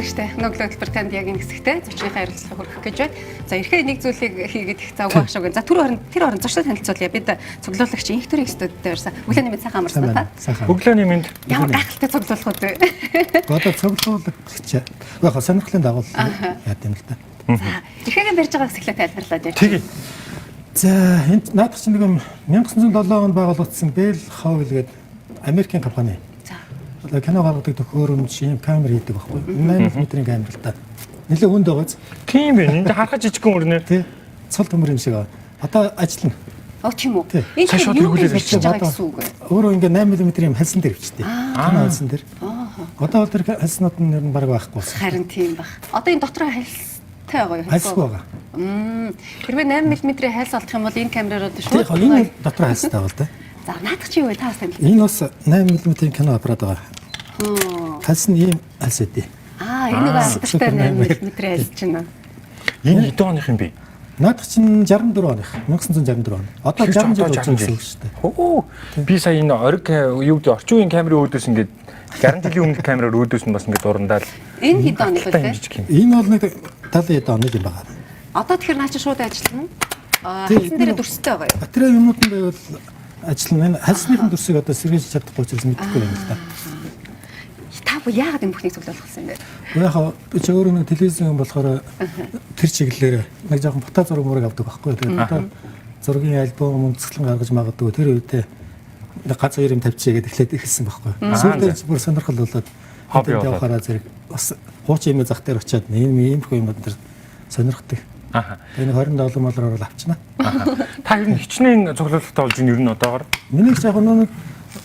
Баярлалаа штэ. Өнөөглөө төлбөр танд яг энэ хэсэгтээ зочныхаа ярилцлага хүргэх гэж байна. За эрхээ нэг зүйлийг хийгээд их завгүй ах шиг. За түр орон тэр орон зочдод танилцуулъя. Бид цуглуулагч инх төрийн студид ирсэн. Өглөөний мэнд сайхан амарсан та. Сайхан. Өглөөний мэнд. Ямар гайхалтай цуглуулгууд вэ? Одоо цуглуулагч яг сонирхлын дагуу яад юм л та. За эрхээгээ барьж байгаа хэсэглээ тайлбарлаад ярьж. Тэгье. За энд наадах чинь нэг 1907 онд байгуулагдсан Bell Howell гэдэг Америкийн компани. За. Одоо кино гаргадаг төхөөрөмж, ийм камер хийдэг байхгүй. 8 метрийн камер л та. Нэлээ хүнд байгааз. Тийм байх. Энд харахад жижигхэн өрнө. Тий. Цол төмөр юм шиг байгаа. Одоо ажиллана. Оо тийм үү. Тий. Энэ Цааш тэгэхээр юу шууд гэж бичиж байгаа Одоо гэсэн үг вэ? Өөрөө ингээ 8 мм юм хальсан дээр бичдэг. Кино хальсан дээр. Одоо бол тэр хальснууд нь ер нь баг байхгүй болсон. Харин тийм баг. Одоо энэ дотроо хальстай байгаа юу? Хальсгүй байгаа. Хэрвээ 8 мм-ийн хальс олдох юм бол энэ камераар одоо Тийм шууд. яг энэ дотор хальстай байгаа л да. За наадах чи юу вэ? Та бас танил. Энэ бас 8 мм-ийн кино аппарат байгаа. Хальс нь ийм хальс өгдөө. Аа энэ нэг алдартай Супер 8 8 мм хальс чинь. Энэ хэдэн оных юм бэ? Наадах чинь 64 оных, 1964 он. Одоо 60 жил болж байгаа гэсэн үг шүү дээ. Хөө. Би сая энэ ориг юу гэдэг орчин үеийн камерын өөдөөс ингээд 60 жилийн өмнөх камераар өөдөөс нь бас ингээд дурандаал. Энэ хэдэн оных Та юм вэ? жижиг юм. Энэ бол нэг 70 хэд оны юм байгаа. Одоо тэгэхээр наа чи шууд ажиллана. Аа Тий, хальсан дээр энэ- дүрстэй байгаа юу? Батарей юмнууд нь байвал ажиллана. Энэ хальсныхын дүрсийг одоо сэргийж чадахгүй учраас мэдэхгүй юм л да. Та бу яагаад энэ бүхнийг цуглуулсан юм бэ? Уу яг би чи өөрөө нэг телевизэн юм болохоор тэр чиглэлээр нэг жоохон фото зураг мураг авдаг байхгүй. Тэгээд одоо зургийн альбом өнцөглөн гаргаж магадгүй тэр үедээ нэг гац хоёр юм тавьчихъя гэдээ эхлээд эхэлсэн байхгүй. Сүүлдээ бүр сонирхол болоод Хобби тэнд болоод. явахаараа зэрэг бас хуучин юм зах дээр очиад ийм иймэрхүү юмуд дээр сонирхдаг. Аха. Тэгээ нэг 27 молоор орол авчна. Та ер нь хичнээн цуглуулгатай болж ин ер нь одоогор. Миний ч яг нэг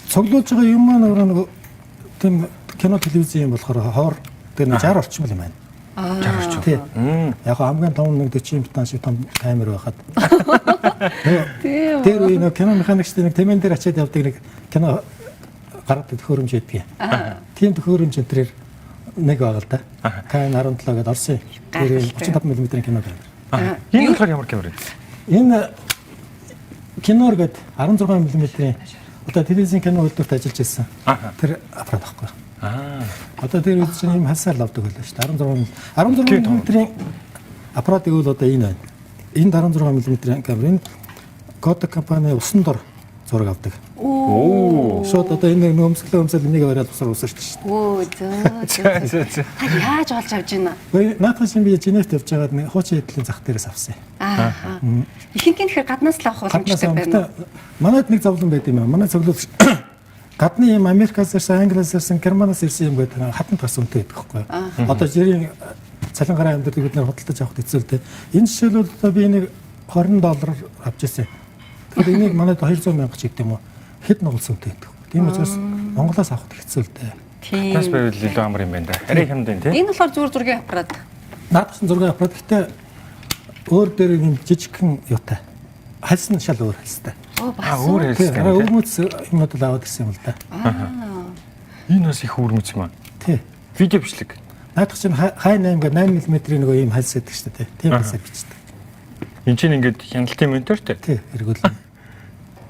цуглуулж байгаа юм маань өөрөө нэг тийм кино телевизэн юм болохоор хоор тэр нэг 60 орчим юм байна. 60 орчим. Тий. Яг хамгийн том нэг 40 битан шиг том камер байхад. Тийм. Тэр үе нэг кино механикчдын нэг тэмэн дээр ачаад явдаг нэг кино гаргадаг төхөөрөмж өгдөг. Тийм төхөөрөмж энэ тэрээр нэг байгаа л да. KN 17 гэдэг Оросын тэр Гайхалтай. 35 мм-ийн кино камер. Энэ болохоор ямар камер вэ? Энэ кинор гэдэг 16 мм-ийн одоо телевизийн кино үйлдвэрт ажиллаж байсан. Аха. Тэр аппарат байхгүй. Аа. Одоо тэр үед чинь ийм хасаар л авдаг байлаа шүү дээ. 16 Тийм, 16 мм-ийн аппарат гэвэл одоо энэ байна. Энэ 16 мм-ийн камер энэ Kodak компани усан дор зураг авдаг. Оо. Шууд одоо энэ нэг өмсгөлөө өмсөл энийг бариад усаар усаж шүү дээ. Өө зөө зөө. За за. Та яаж олж авч байна? Гэхдээ наадах чинь би Женевт явж байгаад нэг хуучин хэдлийн зах дээрээс авсан. Аа. Ихэнх нь тэгэхээр гаднаас л авах Гаднаас боломжтой байна. авах. Манайд нэг зовлон байд юм аа. Манай цуглуулч гадны юм Америкаас ирсэн, Англиас ирсэн, Германаас ирсэн юм гэдэг хатан тас үнэтэй байдаг байхгүй юу? Одоо жирийн цалин гараа амьдралыг бид нэр худалдаж авахд хэцүү л дээ. Энэ жишээлбэл одоо би нэг 20 доллар авч ирсэн. Тэгэхээр энийг манайд 200 мянга ч гэдэг юм уу? Хэд нугалсан үнэтэй байдаг. Тийм учраас Монголоос авахд хэцүү л дээ. Тийм. Тас байвал илүү амар юм байна да. Арай хямд энэ тий. Энэ болохоор зүгээр зургийн аппарат. Наадах чинь зургийн аппарат гэхдээ өөр дээр юм жижигхэн юутай. Хальс нь шал өөр хальстай. Оо Аа бас. өөр Тийм, хэлсэн арай юм тий. өвмөц юмнууд л аваад ирсэн юм л да. Энэ бас их өвөрмөц юм аа. Тий. Видео бичлэг. Наадах чинь хай 8 гэ 8 мм-ийн нөгөө ийм хальс байдаг шүү дээ. Тийм хальсаар бичдэг. Энд чинь ингээд хяналтын монитортой. Тий, эргүүлнэ.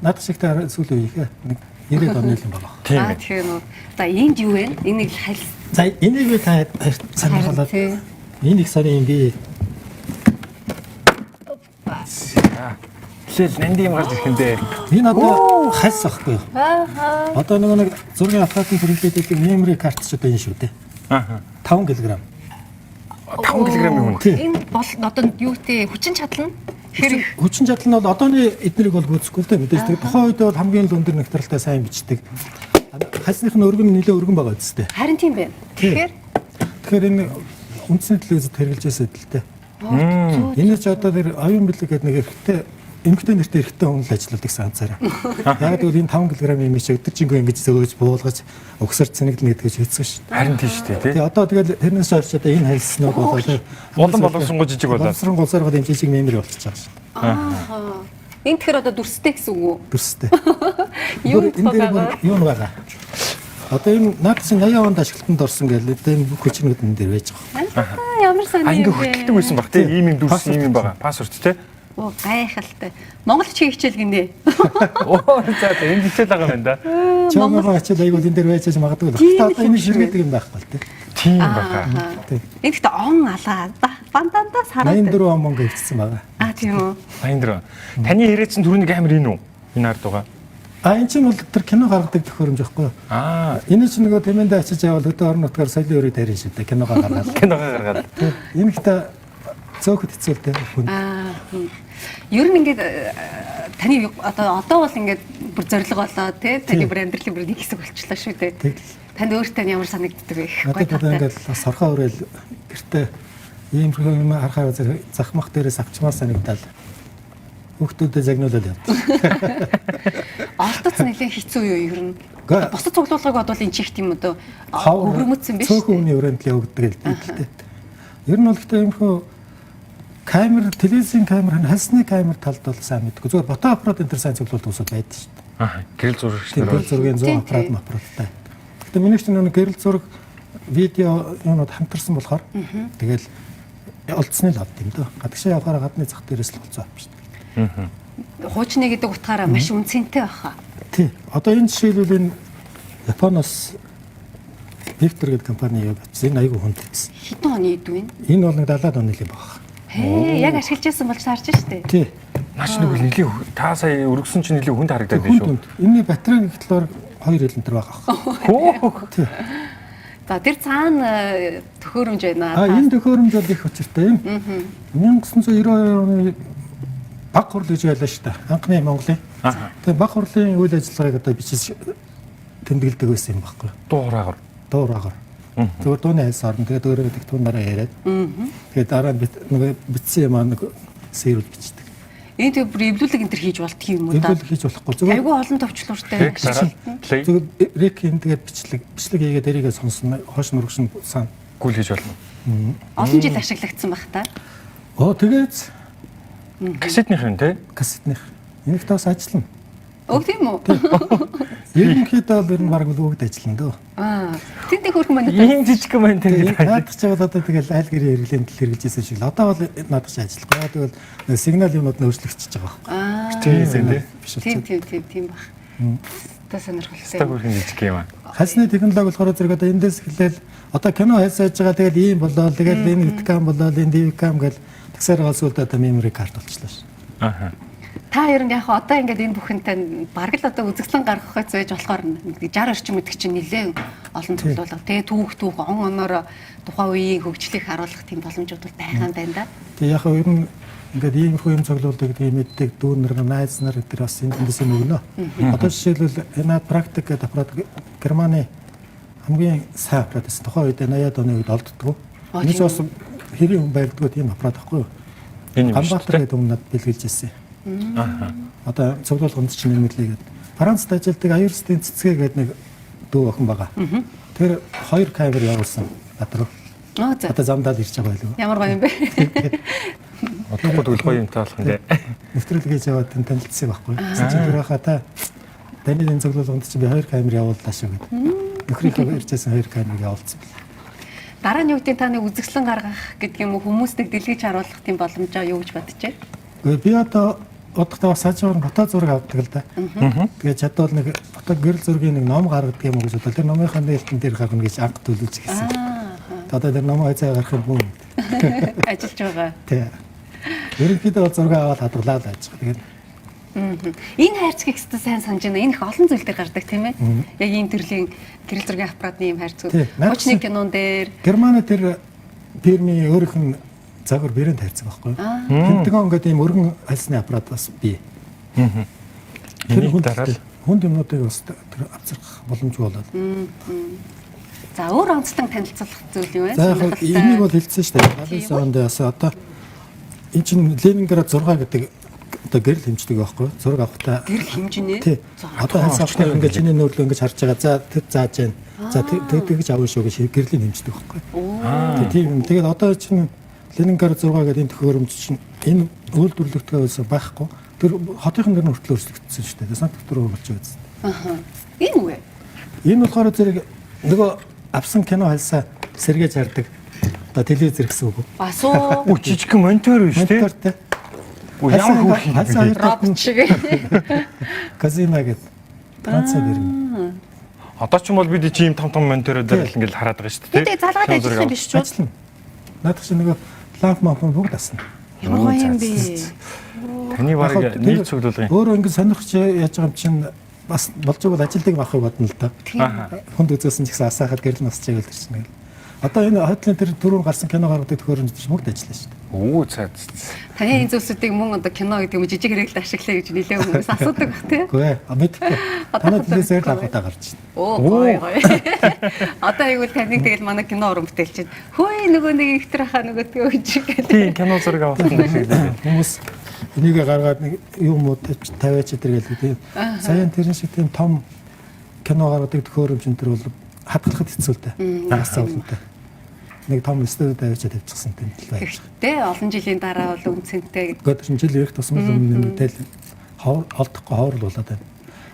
Наадах шигтэй арай сүүлийн үеийнхээ нэг 90-ад оны юм болоо. Тийм Аа ээ. тэгэхээр нөө. За энд юу вэ? Энийг л хальс. За энийг би та сонирхолтой. Тий. Энэ их сарын юм би. Хэлээл нанд юм гарч ирэх юм дээ. Энэ одоо хальс ахгүй юу? Аа. Одоо нөгөө нэг зургийн аппаратын хэрэглээд байдаг memory card ч одоо энэ шүү дээ. Аа. 5 кг. 5 кг юм. Тий. Энэ бол одоо юу гэдэг хүчин чадал нь хэр их Хүчин чадал нь бол одооны эднэрийг бол гүйцэхгүй л дээ мэдээж. Тэр тухайн үед бол хамгийн л өндөр нэгтрэлтэй сайн бичдэг. Хальсных нь өргөн нэлээ өргөн байгаа үстэй. харин тийм байна. Тэгэхээр Тэгэхээр энэ үндсний телевизэд хэрэглэж байсан эдэлтэй. Энэ ч одоо тэр оюун бэлэг гэдэг нэг эрэгтэй эмэгтэй нэртэй эрэгтэй хүн л ажилладаг гэсэн ганцаараа. Яг гэвэл энэ 5 кг юм чи өдөржингөө ингэж зөөгж буулгаж угсар цэнэглэн гэдэг чинь хэцүү шүү дээ. Харин тийм шүү дээ тий. Тэгээ одоо тэгэл тэрнээс хойш одоо энэ хальснууд болоо Улам боловсронгуй жижиг болоод. Боловсронгуй болсоор юм жижиг мемори болчихж байгаа шүү дээ. аа. Энэ тэгэхээр одоо дүрстэй гэсэн үг үү? Дүрстэй. Юу Энэ дээр байгаа? юу нэг байгаа. Одоо энэ наад чинь 80 онд ашиглалтанд орсон гэл одоо энэ бүх хүчнүүд энэ дээр байж байгаа. Аа ямар А сони ингээ юм бэ? хөтэлдэг байсан баг тий. Ийм юм дүрс ийм юм байгаа. Пассворд тий. Оо гайхалтай. Монгол хичээл хичээл гинэ. Оо за за энд хичээл байгаа юм байна да. Чамгаа хичээл айгуул энэ дээр байж магадгүй л. Тийм Гэхдээ одоо л юм энэ шиг ширгэдэг юм байхгүй л тий. Тийм баха. Энэ гэхдээ он алаа. Бандандаас хараад. 84 он мөнгө ивчсэн байгаа. А тийм үү. 84. Таны яриадсан түрүүний камер энэ үү? Энэ ард байгаа. А энэ чинь бол тэр кино гаргадаг төхөөрөмж байхгүй юу? Аа. Энэ чинь нөгөө тэмэндээ очиж явал хөдөө орон нутгаар соёлын өрийг тарина шүү дээ. Киногоо гаргаад. Киногоо гаргаад. Энэ ихтэй зөөхөд хэцүү л дээ хүн. Аа. Ер нь ингээд таны одоо бол ингээд бүр зориг болоо тий таны бүр амьдралын бүр нэг хэсэг болчлоо шүү дээ. Тэгэл. Танд өөртөө ямар санагддаг вэ? Надад одоо ингээд сорхоо өрөөл гэртээ ийм юм харахаа захмах дээрээс авчмаар санагдал. Хүүхдүүдэд загнуулаад явдаг. Олдоц нэлээд хэцүү юу ер нь? Бусад цуглуулгыг бодвол энэ чих тийм одоо өвөрмөцсөн биш. Цөөхөн хүний өрөөнд л явагддаг л дээ. Ер нь бол гэхдээ иймэрхүү камер, телевизийн камер, хальсны камер талд бол сайн мэдгүй. Зүгээр фото аппарат энэ төр сайн цуглуулт усуд байдаг шүү дээ. Аа, гэрэл зурагч нар. Гэрэл зургийн 100 аппарат аппараттай. Гэтэ миний чинь нэг гэрэл зураг видео юунууд хамтарсан болохоор тэгэл олдсны л авд юм дөө. Гадагшаа явахаараа гадны зах дээрээс л олцоо авч шүү дээ. Хуучны гэдэг утгаараа маш үнцэнтэй баха. Тий. Одоо энэ жишээлбэл энэ Японоос Victor гэдэг компани юу бичсэн. Энэ айгүй хүнд байсан. Хэдэн оны идэв энэ? Энэ бол нэг 70-аад оны л юм баг. Хээ, яг ашиглаж байсан болж таарч штэ. Тий. Наач нэг нэлийн та сая өргөсөн чинь нэлийн хүнд харагдаад байна шүү. Энийний батарей гэх талаар 2 хил энэ байгаа. Хөөх. Тий. За тэр цаана төхөөрөмж байна. А энэ төхөөрөмж бол их учиртай юм. 1992 оны баг хурл гэж байлаа шүү дээ. Анхны Монголын. Тэгээ баг хурлын үйл ажиллагааг одоо бичиж тэмдэглэдэг байсан юм баггүй. Дуу хураагаар. Дуу хураагаар. Зүгээр дууны хайс орно. Тэгээд өөрөө диктонаараа яриад. Тэгээд дараа нь нөгөө бичсэн юм аа нэг сэрүүл бичдэг. Энэ тэг бүр эвлүүлэг энэ төр хийж болдго юм уу да? Эвлүүлэг хийж болохгүй. Зүгээр айгүй олон товчлууртай. Зүгээр рек энэ тэгээд бичлэг хийгээд эрийгээ сонсно. Хойш нүргшин сан гүйл хийж болно. Олон жил ашиглагдсан байх та. Оо тэгээд кассетных юм те? Кассетных. Энийх таас ажиллана. Өг тийм үү? Ерөнхийдөө бол ер нь баг бүгд ажиллана дөө. Аа. Тэнд их хөрхөн монитор. Ийм жижиг монитор гэдэг. Наадах чи бол одоо тэгэл айл гэрийн хэрэглээнд л хэрэглэж исэн шиг л. Одоо бол наадах чи ажиллахгүй. Тэгвэл сигнал юмнууд нь өөрчлөгдөж байгаа байхгүй. Аа. Тийм тийм тийм тийм тийм баг. Та сонирхолтой. Та хөрхөн жижиг юм аа. Хальсны технологи болохоор зэрэг одоо эндээс эхлээл одоо кино хайсааж байгаа тэгэл ийм болоо тэгэл энэ webcam болоо энэ DVCam гэл тэгсээр гол сүлд одоо memory card болчлаа ш. Аа. Та ер нь яг одоо ингээд энэ бүхэнтэй бараг л одоо үзэсгэлэн гаргах гэж болохоор 60 орчим гэдэг чинь нэлээд олон цуглуулга. Тэгээ түүх он оноороо тухайн үеийн хөгжлийг харуулах тийм боломжууд бол байгаа юм байна да. Тэгээ яг ер нь ингээд иймэрхүү юм цуглуулдаг гэдэг мэддэг дүүнер найз нар энэ бас эндээс юм өгнө. Одоо жишээлбэл энэ практик гэдэг аппарат Германы хамгийн сайн аппарат байсан. Тухайн үед 80-аад оны үед олддгоо. Энэ ч бас хэрийн хүн барьдгүй тийм аппарат байхгүй юу? Ганбаатар гэдэг өмнөд бэлгэлж ирсэн. Аа. Одоо цуглуулганд чинь нэмэрлээ гэдэг. Францд ажилладаг Аюурстын цэцгээ гэдэг нэг дүү охин байгаа. Тэр 2 камер явуулсан над руу. Одоо замдаа л ирж байгаа байлгүй. Ямар гоё юм бэ? Удахгүй тэгвэл гоё юмтай болох юм дээ. Нэвтрүүлэг хийж яваад тань танилцсан байхгүй. Тэгсэн чинь тэр хаа та таны энэ цуглуулганд чинь би 2 камер явууллаа шүү гэдэг. Нөхрийнхөө иржсэн 2 камерыг явуулсан бэл. Дараа нь юу гэдэг таны үзэсгэлэн гаргах гэдэг юм уу хүмүүст нэг дэлгэж харуулах тийм боломжоо юу гэж бодож байна? Гэхдээ би одоо удахтаа бас цаашаар фото зураг авдаг л да. Тэгээд чадвал нэг фото гэрэл зургийн нэг ном гаргадаг юм уу гэж бодлоо. Тэр номынхаа нээлтэн дээр гаргана гэж анх төлөвлөж гисэн. Одоо тэр номоо хязгаар гарах юм бүү. Ажиллаж байгаа. Тий. Ерөнхийдөө бол зураг аваад хадгалаад байж байгаа. Тэгээд Энэ хайрцгийг өстө сайн санаж байна. Энэ их олон зүйл дээр гардаг тийм ээ. Яг ийм төрлийн гэрэл зургийн аппаратны ийм хайрцаг. Хуучны кинон дээр Германы тэр фирмийн өөрийнх нь загвар брэнд хайрцаг байхгүй. Пентагон гэдэг ийм өргөн хальсны аппарат бас бий. Тэр хүнд юмнуудыг бас тэр авчрах боломжгүй болоод. За өөр онцлон танилцуулах зүйл юу вэ? За яг энийг бол хэлсэн шүү дээ. 79 онд бас одоо энэ чинь Ленинград 6 гэдэг одоо гэрэл хэмждэг байхгүй. Зураг авахдаа гэрэл хэмжинэ. Тий. Одоо хальс авахтаа ингээд чиний нөөрлөө ингэж харж байгаа. За тэр зааж जैन. За тэгж авна шүү гэж гэрлийн хэмждэг байхгүй. Тийм. Тэгээд одоо чинь Ленинград 6 гэдэг энэ төхөөрөмж чинь энэ үйлдвэрлэгдэхээ байсан байхгүй. Тэр хотынхан нэр нь хүртэл өөрчлөгдсөн шүү дээ. Санкт Петербург болж байсан. Аа. Энэ үү? Энэ болохоор зэрэг нөгөө авсан кино хальсаа сэргээж хардаг. Одоо телевизэр гэсэн үг. Бас уу. Үу жижигхэн монитор биш тий. Монитортой. Ямар хөөрхөн юм бэ? Робот шиг. Казина гэдэг Францын фирм. Одоо ч юм бол бид чи ийм том том монитороор л ингээд хараад байгаа шүү дээ. Бид залгаад Кино зураг ажиллах юм биш үү? Ажиллана. Наадах чинь нөгөө ламп мамп бүгд асна. Ямар гоё юм бэ? Таны Яг баг нийт цуглуулгын. Өөрөө ингэ сонирхч яаж байгаа юм чинь бас болж байгаа бол ажилтныг авахыг бодно л да. Тийм. Хүнд үзүүлсэн ч гэсэн асаахад гэрэл насч байвал тэр чинь. Одоо энэ хойдлын тэр түрүүн гарсан кино гаргадаг төхөөрөмж чинь бүгд ажиллана шүү дээ. Өө цаа. Таны энэ зүйлсүүдийг мөн одоо кино гэдэг юм жижиг хэрэглэлд ашиглая гэж нэлээд хүмүүс асуудаг бах тий. Үгүй ээ, мэдэхгүй. Одоо Танай телевизээр л анх удаа гарч байна. Оо гоё гоё. Одоо игэл таныг тэгэл манай кино уран бүтээлч. Хөөе нөгөө нэг ихтер хаа нөгөө тгөө гэж гэдэг. Тийм кино зураг авах юм шиг лээ. Хүмүүс энийг гаргаад нэг юм уу тавиач өдр гэлээ тийм. Саяын тэрэн шиг тийм том кино гаргадаг төхөөрөмж энэ төр бол хадгалахад хэцүү л дээ. Бас зовлонтой. Нэг том студид тавиачаа тавьчихсан тийм л байж. Гэхдээ олон жилийн дараа бол үнцэнтэй. Гэхдээ тэр жил ирэх тусам л өмнө мэдээл ховор олдохгүй ховор л болоод байна.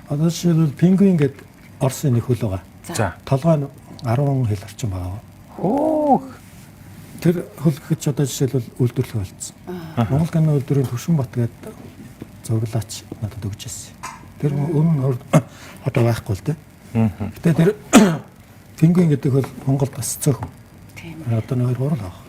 Одоо жишээлбэл пингвин гэдэг Оросын нэг хөл байгаа. За. Толгой нь 10 хил орчим байгаа. Хөөх. Тэр хөл гэхэд ч одоо жишээлбэл үйлдвэрлэх болцсон. Монгол кино үйлдвэрийн Төвшинбат гэдэг зураглаач надад өгч ирсэн. Тэр өмнө нь одоо байхгүй л дээ. Гэтэ тэр пингвин гэдэг хөл Монголд бас цөөхөн. Тийм. Одоо нэг 2 3 л авах.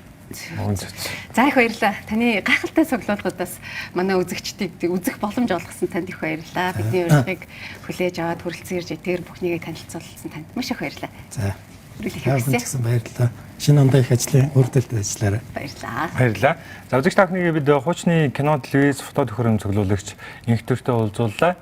За их баярлалаа. Таны гайхалтай цуглуулгуудаас манай үзэгчдийг үзэх боломж олгосон танд их баярлалаа. Бидний урилгыг хүлээж аваад хүрэлцэн ирж тэр бүхнийг танилцуулсан танд маш их баярлалаа. За. Хүрээлэх Та бүхэн ч хүсье. гэсэн баярлалаа. Шинэ ондоо их ажлын үр дүнтэй ажиллаарай. Баярлалаа. Баярлалаа. За үзэгч та бүхнийг бид хуучны кино телевиз фото төхөөрөмж цуглуулагч Инх төртэй уулзууллаа.